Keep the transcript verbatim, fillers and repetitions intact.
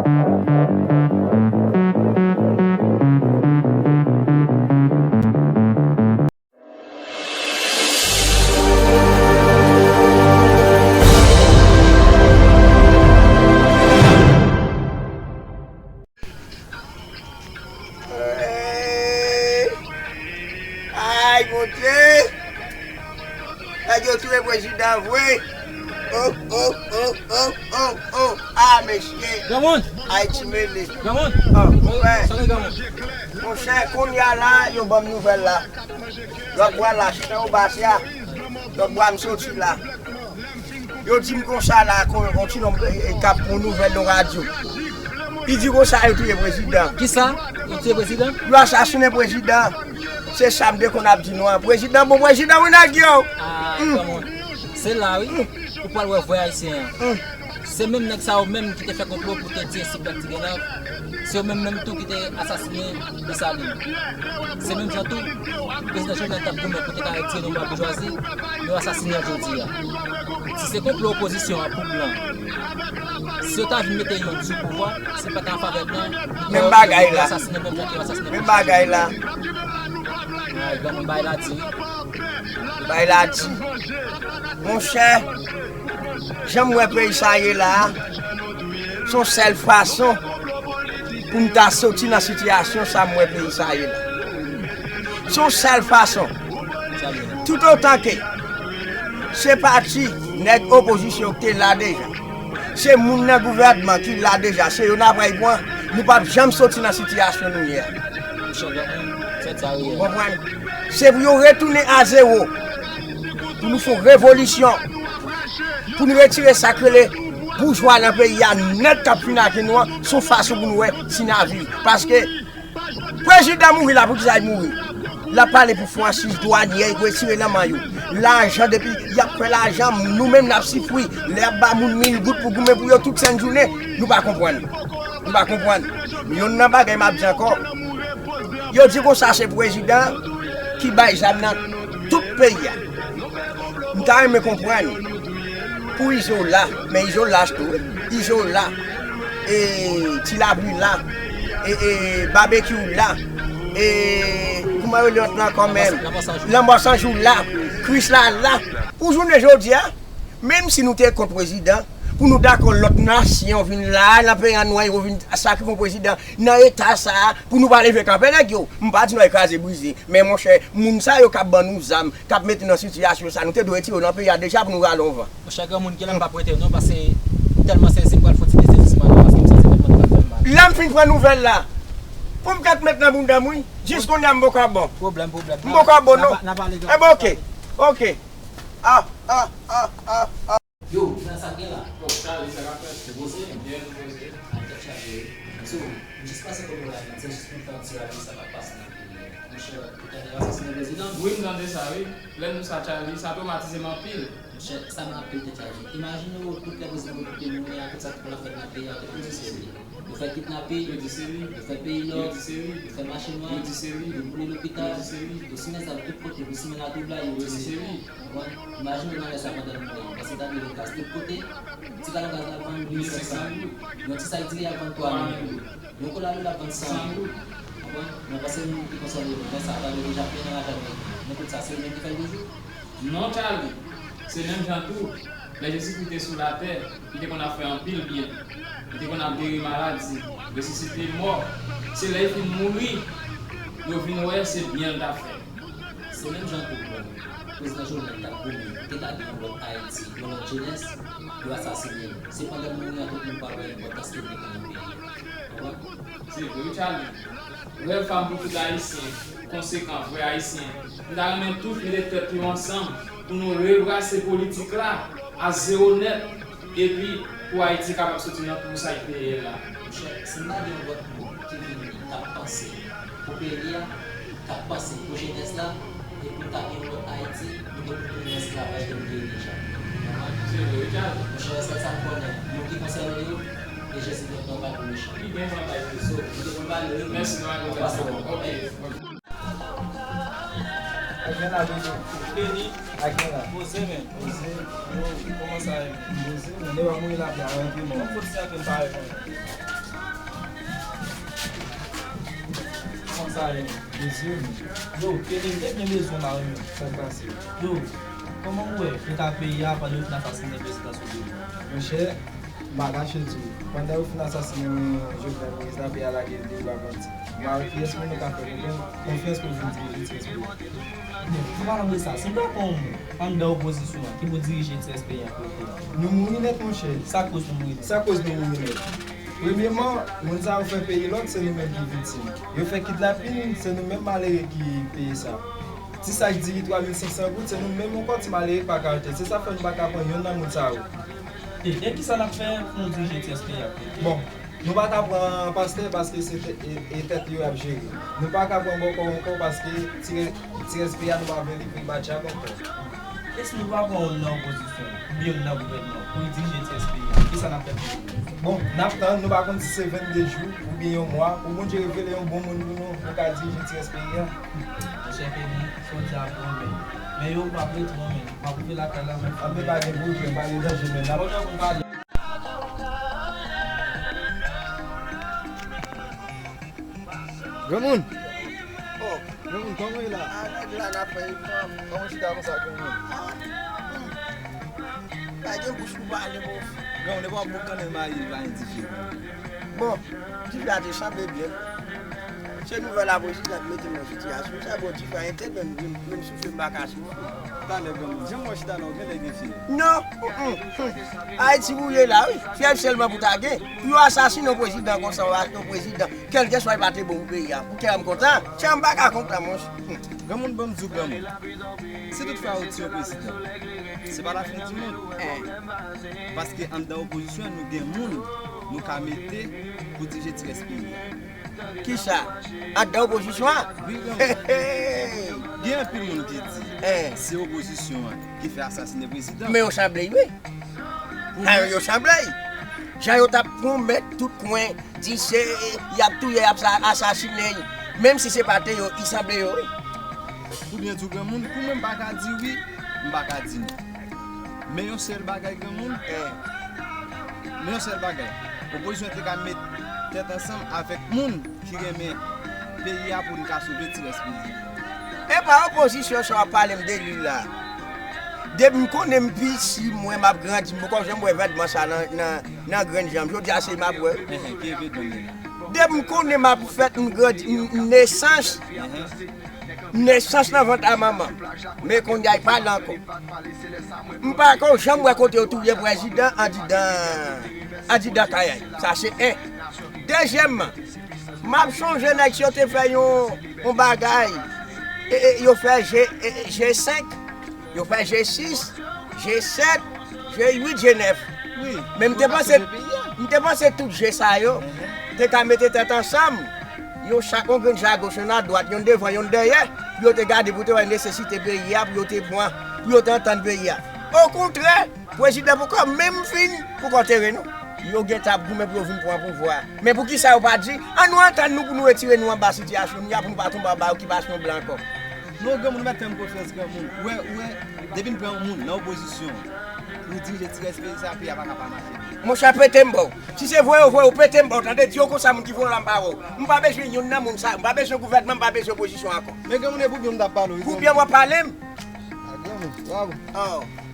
Ay, Bondye! Nèg yo touye prezidan vre. Oh, oh, oh, oh, oh, oh. Ah, mesye. Granmoun. Ayiti mele. Granmoun. Oh, monchè. Salut, granmoun. Monchè, kounye a la, yo ban m nouvèl la. Lòt bwa la, chita ou bas ya. Lòt bwa m soti la. Yo di m konsa la, kon yon ti nonm, e, e, k ap pran nouvèl nan radyo. Li di konsa yo touye prezidan. Kisa? Yo touye prezidan? Yo asasinen prezidan. Se sa m te konn ap di nou an. Prezidan bon, prezidan wi nèg yo. Ah, hmm. Kòman? Se la wi. Hmm. Ou pral wè vrè ayisyen an. Hmm. Se menm nèg sa yo menm ki te fè konplo pou te tiye Sibèk Ti Grenn. Se yo menm menm tou ki te asasinen Desalin. Se menm jan tou, prezidan Jovenel t ap goumen pou te ka retire nonm a boujwazi, yo asasinen l jodi a. Si se konplo opozisyon an pou blan, si yo ta vin mete youn sou pouvwa, se pa t an favè blan, menm bagay la. Yo asasinen menm jan ke yo asasinen prezidan. Menm bagay la. Ay, granmoun, bagay la di wi. Bagay la di. Monchè, jan m wè peyi sa ye la a, se yon sèl fason pou n ta soti nan sitiyasyon sa m wè peyi sa ye la. Se yon sèl fason. Toutotan ke se pati nèg opozisyon ki te la deja, se moun nan gouvènman ki la deja, se yo n ap pran, nou p ap janm soti nan sitiyasyon nou ye a. Monchè, granmoun, fèt sa reyèl. Ou konprann? Se pou yo retounen a zewo. Pou nou fè yon revolisyon. Pou nou retire sa k rele boujwa nan peyi a nèt k ap fin ak nou an, se yon fason pou nou wè si n a viv. Paske prezidan mouri la, poukisa l mouri? L ap pale pou Francis, dwanyè, retire nan men yo. Lajan, depi y ap fè lajan, nou menm n ap sifri. Lè y ap ba moun mil goud pou goumen pou yo tout senn jounen, nou pa konprann. Nou pa konprann. Youn nan bagay m ap di ankò, yo di konsa se prezidan ki bay zam nan tout peyi a. M ta renmen konprann pou Izola, men Izola tou, Izola, e, Ti Lapli la, e, e, Babekyou la, e, kouman yo rele lòt la kanmenm? Lanmò San Jou la, Krisla la. Pou jounen jodi a, menm si nou te kont prezidan, pou nou dakò lòt nasyon vin la, nan peyi an nou an, yo vin sakrifye yon prezidan nan eta sa a, pou nou pa leve kanpe nèg yo. M pa di nou al kraze brize, men monchè, moun sa yo k ap ban nou zam, k ap mete nou nan sitiyasyon sa, nou te dwe retire yo nan peyi a deja pou nou rale yon van. Monchè granmoun, gen lè m p ap rete non, paske m tèlman sezi, m pral fè yon ti desezisman non, paske m santi tèt mwen ap fè m mal. Lè m fin pran nouvèl la, pou m kat met nan bounda m wi, jis kounye a m poko ap bon. Pwoblèm, pwoblèm. M poko ap bon non. N a pa, n a pale granmoun. Enben, oke, oke. Ah, ah, ah, ah, ah. Yo, frè, sa k gen la? Oh, Charlie, sa k ap fèt? Ou poze? Byen, nou poze. Ay, tèt chaje wi. So, m jis pase kote w la, men se jis pou m fè yon ti rapèl sa k ap pase nan peyi a. Monchè, ou tande yo asasinen prezidan? Wi, m tande sa, wi. Lè m di sa, Charlie, sa twomatize m anpil. Monchè, sa m anpil tèt chaje. Imajine w, tout lè prezidan okipe nou, e a tout sa k ap fèt nan peyi a, tout moun se li. Yo fè kidnape, yo di se li, yo fè peyi lòk, yo di se li, yo fè mache nwa, yo di se li, yo boule lopital, yo di se li, yo simen zam tout kote, yo simen latwoublay, yo di se li. Konprann? Imajine w nan lè sa pandan l mouri, paske ta dwe gen gaz tout kote, ti galon gaz la vann mil senk san goud, yon ti sak diri ap vann twa mil goud, yon kola dlo la vann san goud. Konprann? Mwen panse moun ki konsène yo, men sa ta dwe deja plen nan lajan nèg yo. Men tout sa, se yo menm ki fè l toujou? Non, Charlie. Se menm jan tou, lè Jezikri te sou latè, li te konn ap fè anpil byen. Li te konn ap geri maladi, resisite mò. Se lè li fin mouri, yo vin wè se byen l t ap fè. Se menm jan tou, bon, prezidan Jovenel t ap goumen, te ka gen yon lòt Ayiti, yon lòt jenès, yo asasinen l. Se pandan l mouri an tout moun pral wè enpòtans ke l te gen nan peyi a. Konprann? Se vre wi, Charlie. Rèv pa m pou tout Ayisyen konsekan, vrè Ayisyen. M ta renmen tout mete tèt yo ansanm pou nou rebrase politik la a zewo nèt, epi pou Ayiti kapab soti nan twou sa k te ye la. Monchè, si m pa gen yon lòt moun ki vini, k ap panse pou peyi a, k ap panse pou jenès la, e pou n ta gen yon lòt Ayiti, nou te pou tounen nan esklavaj ke nou te ye deja. Konprann? Se vre wi, Charlie. Monchè, sèl sa m konnen, moun ki konsène yo, e Jezi gen yon pral pou mechan. Li gen yon pral pou mechan. So, nou te konn pale wi. Mèsi, nou al pase bon. Ok. Ak jan la, Dodo. Kenny. Ak jan la. Poze, men. Poze. Yo, kòman sa ye? Poze, men. Nèg ap mouri lapli a, rantre mò. Fòk se antre m pare, men. Yo, Kevin, te byen bezwen la, wi, men. Sa k pase? Yo, kòman w wè eta peyi a pandan yo fin asasinen prezidan sou peyi a? Monchè, m pa kache di w, pandan yo fin asasinen Jovenel Moïse la, peyi a lage de bra panti. M pa wè kiyès moun nou ka fè konfyans, konfyans pou vin dirije ti S P. Bon, an palan de sa, si n ta pran yon moun anndan opozisyon an ki pou dirije ti S P an pou yo fè? Nou mouri nèt, monchè. Sa koz nou mouri nèt? Sa koz nou mouri nèt? Premyeman, moun sa yo fè peyi lòt, se nou menm ki viktim. Yo fè kidnapin, se nou menm malere ki peye sa. Ti sak diri twa mil senk san goud, se nou menm ankò ti malere k pa ka achte. Se sa fè nou pa ka pran yonn nan moun sa yo. E, e kisa n ap fè pou nou dirije ti S P a? Bon, nou pa ka pran pastè paske se tè- e, e tèt yo y ap jere. Nou pa ka pran bòkò ankò paske ti, ti S P a nou pa vle li pou l batjak ankò. E si nou pa pran youn nan opozisyon, oubyen youn nan gouvènman, pou l dirije ti S P a, kisa n ap fè pou nou? Bon, n ap tann, nou pa konn si se vennde jou, oubyen yon mwa, pou Bondye revele yon bon moun pou nou, pou ka dirije ti S P a. Monchè Kenny, sa w di a vrè, men, men yo p ap rete non, men, m ap rive lakay la, men. Anben, pa gen pwoblèm, pa gen danje, men n ap. Bonè pou n pale. Granmoun! Oh, granmoun, kòman w ye la? A, nèg la n ap fè efò. Kòman w chita konsa, granmoun? Ah, hmm. Pa gen bouch pou pale, mon frè. Granmoun, e pa w ap boukannen mayi, pa gen dife. Bon, dife a te sanble byen. Se nouvèl la prezidan k mete m nan sitiyasyon sa, bon, dife a enten, menm, menm, menm soufle m pa ka soufle. Talè, granmoun, jan m wè w chita la, w genlè gen fyèv. Non, mm, mm, mm. Ayiti pou w ye la, wi. Fyèv sèlman pou ta gen. Pou yo asasinen yon prezidan konsa, yon prezidan, kèlkeswa li pa te bon pou peyi a. Pou kè a m kontan? Kè a m pa ka kontan, monchè. Granmoun, ban m di w, granmoun. Si toutfwa yo tiye yon prezidan, se pa lafen di mond. Eh. Paske anndan opozisyon an, nou gen moun nou ka mete pou dirije ti rès peyi a. Kisa? Anndan opozisyon an? Wi, granmoun. Gen anpil moun ki di, eh, se opozisyon an ki fè asasinen prezidan. Men yo sanble, wi. Pou mwen, yo sanble. Jan yo t ap pwomèt tout kwen, di se, y ap touye, y ap sa- asasinen. Menm si se pa te yo, i sanble yo, wi. Pou byen di w, granmoun, pou mwen, m pa ka di wi, m pa ka di non. Men yon sèl bagay, granmoun. Eh. Men yon sèl bagay. Opozisyon te ka met tèt ansanm avèk moun ki renmen peyi a pou n ka sove ti rès peyi a. E pa opozisyon sa w ap pale m de li la. Depi m konnen m piti, mwen m ap grandi, m poko janm wè vètman sa nan, nan, nan grenn jan m. Jodi a se m ap wè. Enhen, ki evenman li la? Depi m konnen m ap fèt, m grandi, m, m nesans. Enhen. M nesans nan vant a manman m. Men kounye a, li pa la ankò. M pa ko janm wè kote yo touye prezidan andidan, andidan kay la. Sa se en. Dezyèmman, m ap sonje nèg yo te fè yon, yon bagay. E, e, yo fè G, e, e, G senk, yo fè G sis, G sèt, G uit, G nèf. Wi, men m te panse, m te panse tout G sa yo te ka mete tèt ansanm. Yo chak yon grenn, je a goch, yonn a dwat, yonn devan, yonn dèyè, pou yo te gade, pou yo te wè nesesite peyi a, pou yo te pran, pou yo te antann peyi a. Okontrè, prezidan poko menm fin, poko antere non. Yo gentan ap goumen pou yo vin pran pouvwa a. Men poukisa yo pa di, ann nou antann nou pou nou retire nou anba sitiyasyon nou a, pou nou pa tonbe anba okipasyon blan ankò? Non, granmoun, ou mèt fè m konfyans, granmoun. Ou wè, ou wè, depi n pran yon moun nan opozisyon pou dirije ti rès peyi sa, peyi a pa ka pa mache byen. Monchè, pete m ba w. Si se voye yo voye w, pete m ba w. Tande, di yo konsa, moun ki voye w la, m pa wè w. M pa bezwen youn nan moun sa. M pa bezwen gouvènman, m pa bezwen opozisyon ankò. Men granmoun, e pou byen m t ap pale w, wi, granmoun. Pou byen w ap pale m? A, granmoun, bravo. Oh.